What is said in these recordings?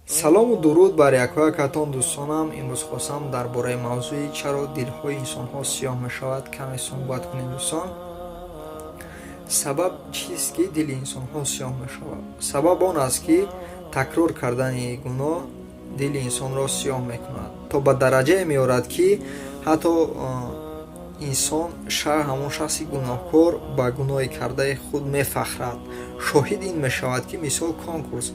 Салому дуруд бар якоякатон, дӯстонам. Имрӯз хостам дар бораи мавзӯи чаро дилҳои инсонҳо сиёҳ мешавад каме суҳбат кунем, дӯстон. Сабаб чист, ки дили инсонҳо сиёҳ мешавад? Сабаб он аст, ки такрор кардани гуноҳ дили инсонро сиёҳ мекунад, то ба дараҷае меорад, ки ҳатто инсон, ҳамон шахси гуноҳкор, ба гуноҳи кардаи худ мефахрад. Шоҳид ин мешавад, ки мисол конкурс,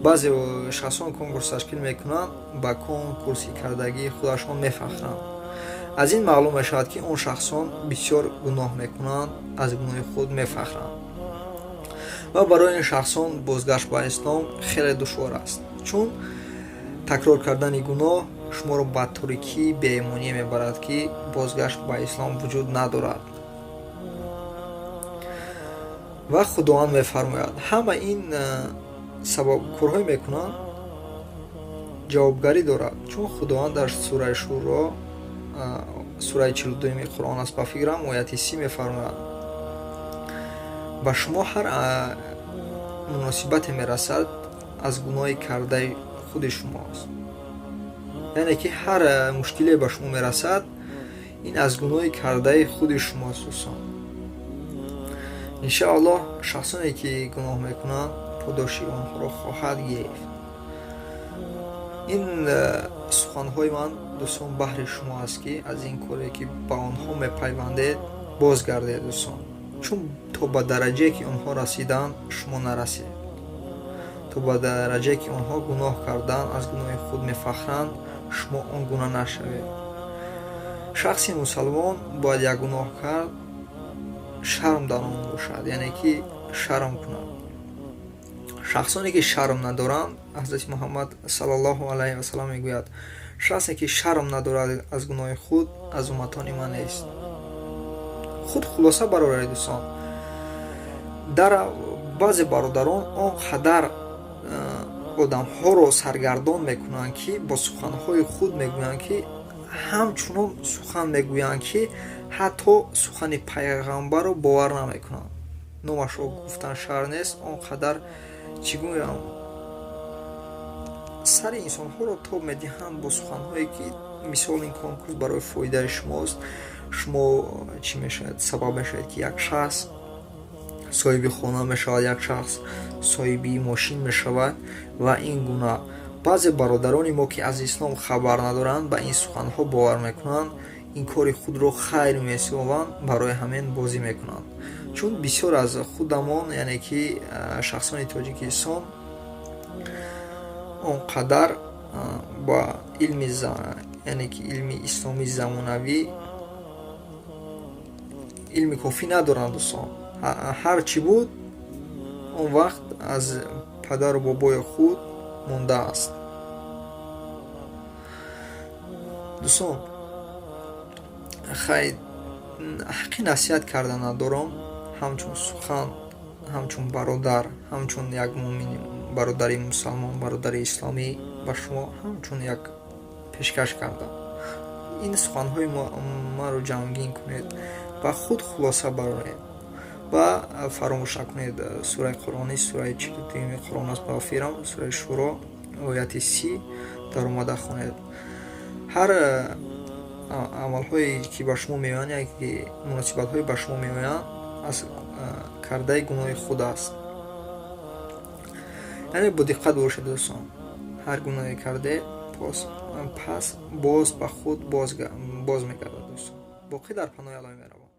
баъзе шахсон конкурс ташкил мекунанд, ба конкурси кардагии худашон мефахранд. Аз ин маълум мешавад, ки он шахсон бисёр гуноҳ мекунанд, аз гуноҳи худ мефахранд ва барои ин шахсон бозгашт ба ислом хеле душвор аст, чун такрор кардани гуноҳ шуморо ба торикии беимонӣ мебарад, ки бозгашт ба ислом вуҷуд надорад. Ва Худованд мефармояд, ҳама ин сабаб корҳое мекунанд, ҷавобгарӣ дорад, чун Худованд дар сураи Шӯро, сураи 42-ми Қуръон аст ба фикрам, ояти 30 мефармояд: ба шумо ҳар муносибате мерасад, аз гуноҳи кардаи худи шумоаст. Яъне ки ҳар мушкиле ба шумо мерасад, ин аз гуноҳи кардаи худи шумоаст, дӯстон. Иншааллоҳ, шахсоне ки гуноҳ мекунанд, подоши онҳоро хоҳад гирифт. Ин суханҳои ман, дӯстон, баҳри шумо аст, ки аз ин коре, ки ба онҳо мепайвандед, бозгардед, дӯстон, чун то ба дараҷае ки онҳо расиданд, шумо нарасед. То ба дараҷае ки онҳо гуноҳ карданд, аз гуноҳи худ мефахранд, шумо он гуна нашавед. Шахси мусалмон бояд як гуноҳ кард, шарм дар он бошад, яъне ки шарм кунад. Шахсоне ки шарм надоранд, Ҳазрати Муҳаммад саллаллоҳу алайҳи васалам мегӯяд: шахсе ки шарм надорад аз гуноҳи худ, аз умматони ман нест. Худ хулоса бароред, дӯстон. Дар баъзе бародарон он қадар одамҳоро саргардон мекунанд, ки бо суханҳои худ мегӯянд, ки ҳамчунон сухан мегӯянд, ки ҳатто сухани пайғамбарро бовар намекунанд. Номашро гуфтан шарт нест. Он қадар, чӣ гӯям, сари инсонҳоро тоб медиҳанд бо суханҳое, ки мисол ин конкурс барои фоидаи шумост, шумо чӣ мешавад, сабаб мешавед, ки як шахс соҳиби хона мешавад, як шахс соҳиби мошин мешавад ва ин гуна. Баъзе бародарони мо, ки аз ислом хабар надоранд, ба ин суханҳо бовар мекунанд, ин кори худро хайр меҳисобанд, барои ҳамин бозӣ мекунанд. Чун бисёр аз худамон, яъне ки шахсони Тоҷикистон, он қадар ба илми, яъне ки илми исломии замонавӣ илми кофӣ надоранд, дӯстон. Ҳар чӣ буд, он вақт аз падару бобои худ мондааст, дӯстон. Хай, ҳаққи насиҳат карда надорам. Ҳамчун сухан, ҳамчун бародар, ҳамчун як муъмин, бародари мусалмон, бародари исломӣ ба шумо ҳамчун як пешкаш кардам. Ин суханҳои маро ҷамъгин кунед ва худ хулоса бароред ва фаромӯш накунед, сураи қуръонӣ, сураи 42-юми Қуръон аст ба фирам, сураи Шӯро, ояти 30 даромада хонед. Ҳар амалҳое ки ба шумо меоянд, яъне ки муносибатҳое ба шумо меоянд, аз кардаи гуноҳи худ аст. Яъне бодиққат бошед, дӯстон. Ҳар гуноҳе кардед, пас боз ба худ боз мегардад, дӯстон. Боқӣ дар паноҳи Аллоҳи меҳрабон.